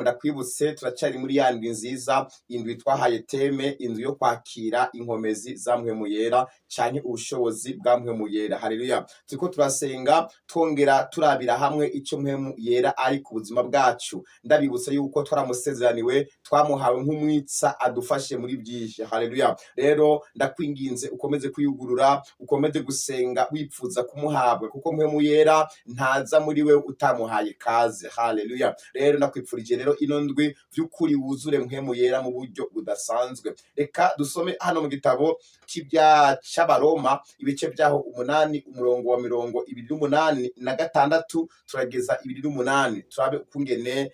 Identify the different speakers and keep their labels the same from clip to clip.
Speaker 1: Ndakwibutse, turacari muri ya ndwi nziza, indwi twahaye thème indwi yo kwakira inkomezi za Mpwemu Yera canke ubushobozi bwa Mpwemu Yera. Haleluya! Turiko turasenga, twongera turabira hamwe ico Mpwemu Yera ari ku buzima bwacu. Ndabibutsa yuko twaramusezeraniwe, twamuhawe nk'umwitsa adufashe muri byinshi. Haleluya! Rero ndakwinginze ukomeze kwiyugurura, ukomeze gusenga wipfuza kumuhabwa, kuko Mpwemu Yera ntaza muri we utamuhaye kaze. Haleluya! Rero ndakwipfurije rero ino ndwi by'ukuri wuzure Mpwemu Yera mu buryo budasanzwe. Reka dusome hano mu gitabo c'ibya c'Abaroma, ibice byaho 8, umurongo wa 28 na 6 turageza 28, turabe ukungene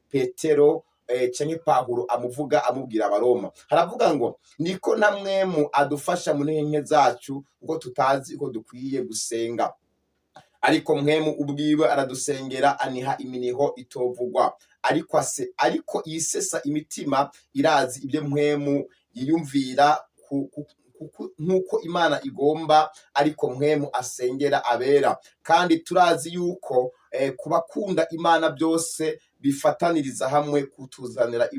Speaker 1: Petero canke Pawulo amuvuga amubwira Abaroma. Haravuga ngo: "Niko na Mpwemu adufasha mu ntege nke zacu, kuko tutazi uko dukwiye gusenga, ariko Mpwemu ubwiwe aradusengera aniha iminiho itovugwa. Ariko ase ariko yisesa imitima irazi ibyo Mpwemu yiyumvira nk'uko Imana igomba, ariko Mpwemu asengera abera. Kandi turazi yuko ku bakunda Imana byose bifataniriza hamwe kutuzanira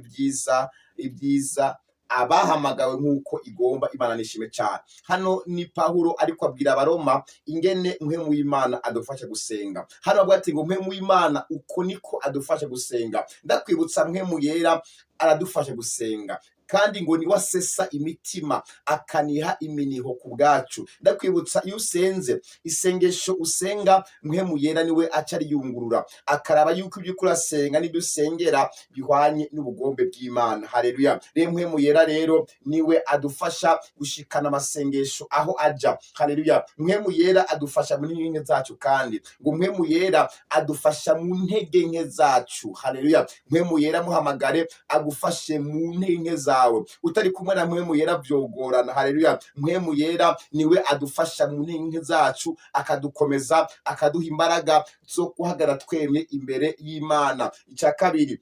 Speaker 1: ibyiza, abahamagawe nk'uko igomba." Imana nishime cyane. Hano ni Pawulo ariko abwira Abaroma ingene Mpwemu w'Imana adufasha gusenga. Hano avuga ati ngo Mpwemu w'Imana uko niko adufasha gusenga. Ndakwibutsa, Mpwemu Yera aradufasha gusenga, kandi ngo niwe asesa imitima akaniha iminiho ku bwacu. Ndakwibutsa, iyo usenze, isengesho usenga, Mpwemu Yera niwe aca ariyungurura, akaraba yuko ibyo uriko urasenga n'ibyo usengera bihwanye n'ubugombe bw'Imana. Haleluya! Rero Mpwemu Yera rero niwe adufasha gushikana amasengesho aho aja. Haleluya! Mpwemu Yera adufasha muri nke zacu, kandi ngo Mpwemu Yera adufasha mu ntege nke zacu. Haleluya! Mpwemu Yera muhamagare agufashe mu ntege nke zawe. Utari kumwe na Mpwemu Yera vyogorana. Haleluya! Mpwemu Yera niwe adufasha mu ntege nke zacu, akadukomeza, akaduha imbaraga zo guhagarara twemye imbere y'Imana. Icya kabiri,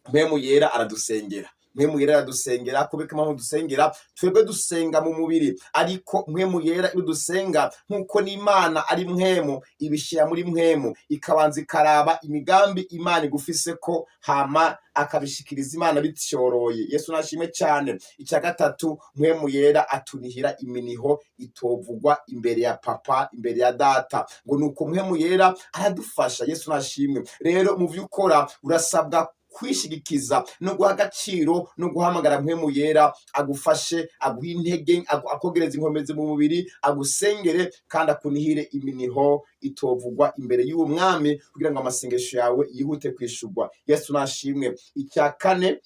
Speaker 1: Mpwemu Yera aradusengera. Mpwemu Yera aradusengera. Kubera impamvu dusengera, twebwe dusenga mu mubiri, ariko Mpwemu Yera iyo dusenga, nk'uko n'Imana ari mpwemu, ibishyira muri mpwemu, ikabanza ikaraba imigambi Imana igufise ko, hama akabishikiriza Imana bityoroye. Yesu nashimwe cyane. Icya gatatu, Mpwemu Yera atunihira iminiho itovugwa imbere ya Papa, imbere ya Data. Ngo nuko Mpwemu Yera aradufasha. Yesu nashimwe. Rero mu byo ukora urasabwa kwishigikiza no guha agaciro no guhamagara Mpwemu Yera agufashe, aguhe intege, akogereza inkomezi mu mubiri, agusengere kandi akunihire iminiho itovugwa imbere y'uwo mwami, kugira ngo amasengesho yawe yihute kwishurwa. Yesu nashimwe. Icya kane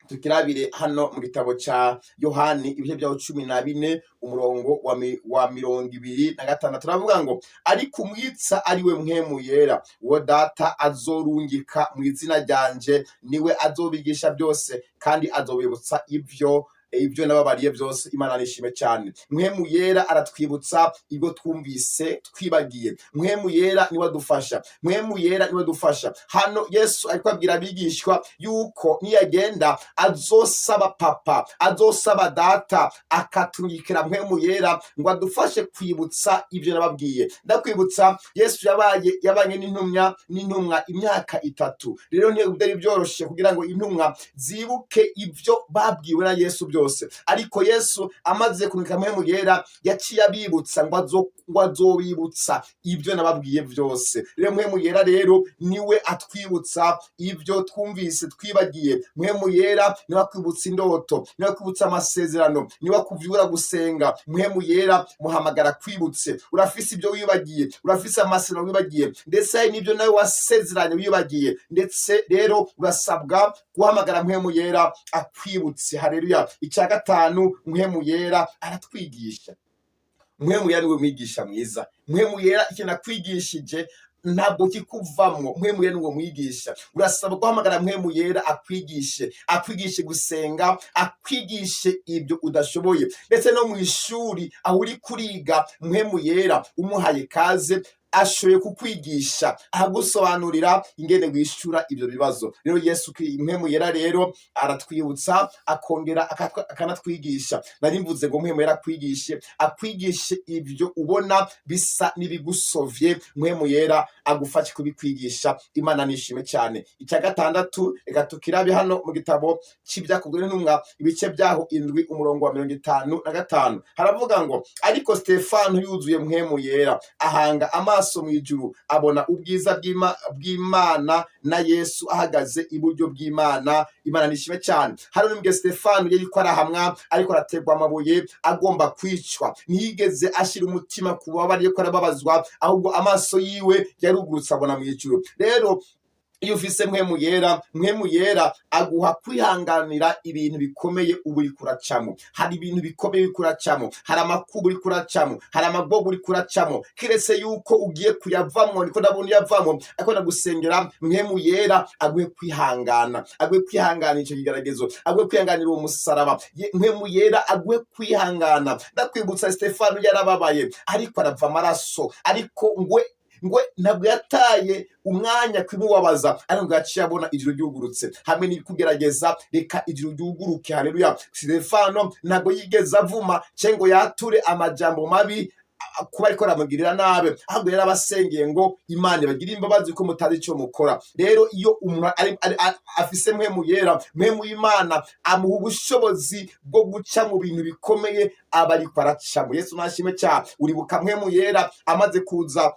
Speaker 1: tukirabire hano mu gitabo ca Yohani, ibice byaho 14, umurongo wa 26, turavuga ngo: "Ariko umwitsa, ari we Mpwemu Yera, uwo Data azorungika mu izina ryanje, niwe azobigisha byose kandi azobibutsa ibyo nababariye byose." Imana nishime cyane. Mpwemu Yera aratwibutsa ibyo twumvise twibagiye. Mpwemu Yera niwe adufasha. Mpwemu Yera niwe adufasha. Hano Yesu ariko abwira abigishwa yuko niyagenda azosaba Papa, azosaba Data, akaturungikira Mpwemu Yera ngo adufashe kwibutsa ibyo nababwiye. Ndakwibutsa, Yesu yabanye n'intumwa imyaka 3. Rero ntibyari byoroshye kugira ngo intumwa zibuke ibyo babwiwe na Yesu byose, ariko Yesu amaze kurungika Mpwemu Yera, yaciye abibutsa ngo azobibutsa ibyo nababwiye byose. Rero Mpwemu Yera rero niwe atwibutsa ibyo twumvise twibagiye. Mpwemu Yera niwe akwibutsa indoto, niwe akwibutsa amasezerano, niwe akuvyura gusenga. Mpwemu Yera muhamagara kwibutse. Urafise ibyo wibagiye, urafise amasezerano wibagiye, ndetse hari n'ibyo nawe wasezeranye wibagiye. Ndetse rero urasabwa guhamagara Mpwemu Yera akwibutse. Haleluya! Icya gatanu, Mpwemu Yera aratwigisha. Mpwemu Yera niwe mwigisha mwiza. Mpwemu Yera ikintu akwigishije ntabwo kikuvamwo. Mpwemu Yera niwe mwigisha. Urasaba guhamagara Mpwemu Yera akwigishe, akwigishe gusenga, akwigishe ibyo udashoboye. Ndetse no mu ishuri aho uri kuriga, Mpwemu Yera umuhaye kaze. Ashoboye kukwigisha, agusobanurira ingene wishura ibyo bibazo. Rero Yesu Mpwemu Yera rero aratwibutsa, akongera akanatwigisha. Nari mvuze ngo Mpwemu Yera akwigishe, akwigishe ibyo ubona bisa n'ibigusovye. Mpwemu Yera agufashe kubikwigisha. Imana nishime cyane. Icya gatandatu, reka tukirabe hano mu gitabo c'Ibyakozwe n'Intumwa, ibice byaho 7, umurongo wa 55. Haravuga ngo: "Ariko Stefano yuzuye Mpwemu Yera, ahanga amaso mu ijuru, abona ubwiza bw'Imana na Yesu ahagaze iburyo bw'Imana." Imana nishime cyane. Hano ni Stefano yariko arahamwa, ariko arategwa amabuye, agomba kwicwa. Ntiyigeze ashira umutima ku bubabare ariko arababazwa, ahubwo amaso yiwe yarugurutse, abona mu ijuru. Rero iyo ufise Mpwemu Yera, Mpwemu Yera aguha kwihanganira ibintu bikomeye uba uriko uracamo. Hari ibintu bikomeye uriko uracamo, hari amakuba uriko uracamo, hari amagogo uriko uracamo, kiretse yuko ugiye kuyavamwo. Niko ndabona uyavamwo, ariko ndagusengera Mpwemu Yera aguhe kwihangana, aguhe kwihanganira ico kigeragezo, aguhe kwihanganira uwo musaraba. Mpwemu Yera aguhe kwihangana. Ndakwibutsa, Stefano yarababaye, ariko arava amaraso, ariko ngwe ntabwo yataye umwanya kwimubabaza, ariko ngo yaciye abona ijuru ryugurutse. Hamwe n'ikugerageza, reka ijuru ryuguruke. Haleluya! Stefano ntabwo yigeze avuma cyangwa ngo yature amajambo mabi kuba ariko aramugirira nabi, ahubwo yarabasengeye ngo Imana ibagire imbabazi ko mutazi icyo mukora. Rero iyo umuntu afise Mpwemu Yera, Mpwemu y'Imana amuha ubushobozi bwo guca mu bintu bikomeye aba ariko aracamo. Yesu nashime cyane. Uribuka Mpwemu Yera amaze kuza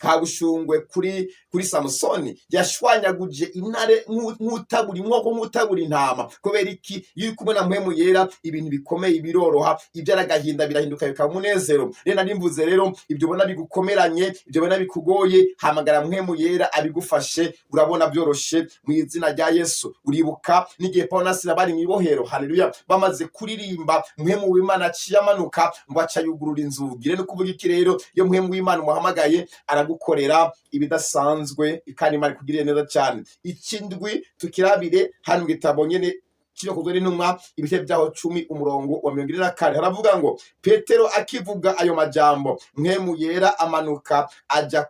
Speaker 1: kabushungwe kuri Samusoni, yashwanyaguje intare nk'utabura inkoko, nk'utabura intama. Kubera iki? Iyo uri kumwe na Mpwemu Yera, ibintu bikomeye biroroha, ibyo ari agahinda birahinduka bikaba umunezero. Rero nari mvuze rero, ibyo ubona bigukomeranye, ibyo ubona bikugoye, hamagara Mpwemu Yera abigufashe, urabona byoroshe mu izina rya Yesu. Uribuka n'igihe Paulo na Sila bari mu ibohero, haleluya, bamaze kuririmba, Mpwemu w'Imana aciye amanuka ngo aca yugurura inzugi. Rero kuvuga iki rero? Iyo Mpwemu w'Imana umuhamagaye, aragukorera ibidasanzwe, kandi Imana ikugiriye neza cyane. Ikindwi, tukirabire hano mu gitabo nyene c'Ibyakozwe n'Intumwa, ibice byaho 10, umurongo wa 44. Haravuga ngo: "Petero akivuga ayo majambo, Mpwemu Yera amanuka aja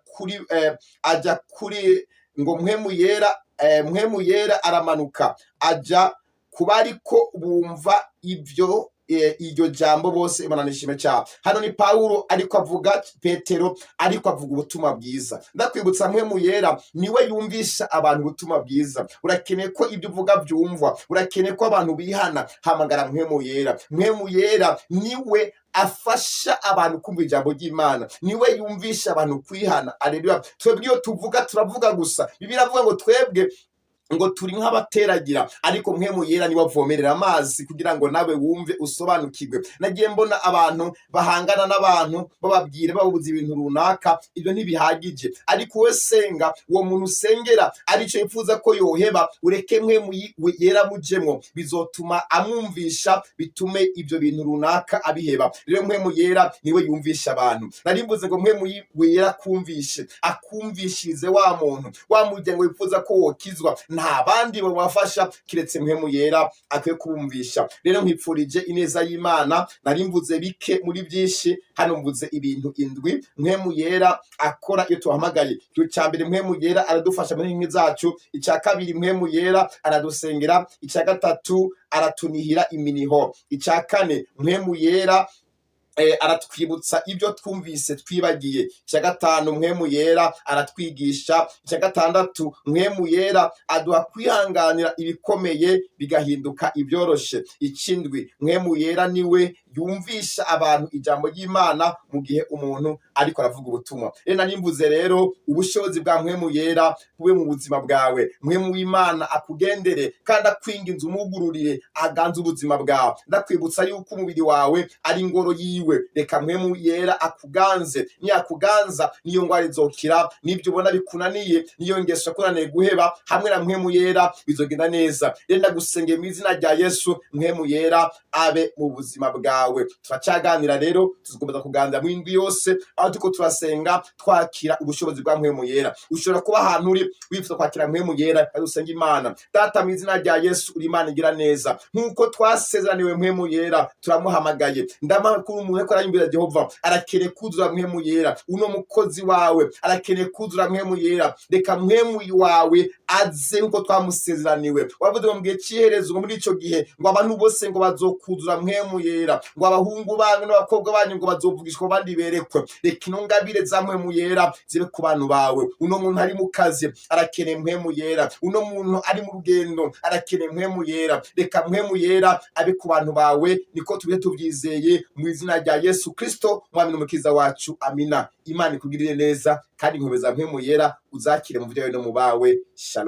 Speaker 1: kuri ngo Mpwemu Yera aramanuka aja kuba ariko bumva ibyo iryo jambo bose." Imana nishime cyane. Hano ni Paulo ariko avuga, Petero ariko avuga ubutumwa bwiza. Ndakwibutsa, Mpwemu Yera niwe yumvisha abantu ubutumwa bwiza. Urakeneye ko ibyo uvuga byumvwa, urakeneye ko abantu bihana, hamagara Mpwemu Yera. Mpwemu Yera niwe afasha abantu kumva ijambo ry'Imana, niwe yumvisha abantu kwihana. Aleluya! Twebwe iyo tuvuga, turavuga gusa. Bibiliya iravuga ngo twebwe ngo turi nk'abateragira, ariko Mpwemu Yera niwe avomerera amazi kugira ngo nawe wumve, usobanukirwe. Nagiye mbona abantu bahangana n'abantu, bababwira, babuza ibintu runaka. Ibyo ntibihagije, ariko wowe senga uwo muntu usengera arico yifuza ko yoheba, ureke Mpwemu Yera mujemwo, bizotuma amwumvisha, bitume ibyo bintu runaka abiheba. Rero Mpwemu Yera niwe yumvisha abantu. Nari mvuze ngo Mpwemu Yera akumvishe, akumvishirize wa muntu, wa muryango wifuza ko wokizwa. Nta bandi babafasha kiretse Mpwemu Yera akwiye kubumvisha. Rero nkwipfurije ineza y'Imana. Nari mvuze bike muri byinshi. Hano mvuze ibintu 7 Mpwemu Yera akora iyo tuhamagaye. Icya mbere, Mpwemu Yera aradufasha muri nke zacu. Icya kabiri, Mpwemu Yera aradusengera. Icya gatatu, aratunihira iminiho. Icya kane, Mpwemu Yera aratwibutsa ibyo twumvise twibagiye. Icya gatanu, Mpwemu Yera aratwigisha. Icya gatandatu, Mpwemu Yera aduha kwihanganira ibikomeye bigahinduka ibyoroshe. Ikindwi, Mpwemu Yera niwe yumvisha abantu ijambo ry'Imana mu gihe umuntu ariko aravuga ubutumwa. Rero nari mvuze rero, ubushobozi bwa Mpwemu Yera bube mu buzima bwawe. Mpwemu w'Imana akugendere, kandi akwinginze umugururire aganze ubuzima bwawe. Ndakwibutsa yuko umubiri wawe ari ingoro yiwe. Reka Mpwemu Yera akuganze. Niyakuganza, niyo ngwara izokira, n'ibyo ubona bikunaniye, niyo ngeso yakunaniye guheba, hamwe na Mpwemu Yera bizogenda neza. Rero ndagusengeye mu izina rya Yesu, Mpwemu Yera abe mu buzima bwawe. bawe. Turacaganira rero, tuzakomeza kuganira mu indwi yose, aho turiko turasenga twakira ubushobozi bwa Mpwemu Yera. Ushobora kuba ahantu uri wifuza kwakira Mpwemu Yera, kandi usenga Imana. Data, mu izina rya Yesu, uri Imana igira neza. Nk'uko twasezeraniwe Mpwemu Yera, turamuhamagaye. Ndamakuru umuntu ariko aranyumvira, Jehova, arakeneye kuzura Mpwemu Yera. Uno mukozi wawe arakeneye kuzura Mpwemu Yera. Reka Mpwemu wawe aze nk'uko twamusezeraniwe. Wavuze ngo mu gihe c'iherezo, ngo muri ico gihe, ngo abantu bose ngo bazokuzura Mpwemu Yera, ngo abahungu banyu n'abakobwa banyu ngo bazovugishwa, abandi berekwe. Reka ino ngabire za Mpwemu Yera zibe ku bantu bawe. Uno muntu ari mu kazi arakeneye Mpwemu Yera. Uno muntu ari mu rugendo arakeneye Mpwemu Yera. Reka Mpwemu Yera abe ku bantu bawe. Niko tubihe tuvyizeye mu izina rya Yesu Kristo, Mwami n'Umukiza wacu. Amina. Imana ikugirire neza, kandi inkomeza Mpwemu Yera uzakire mu vyawe no mu bawe. Shalom.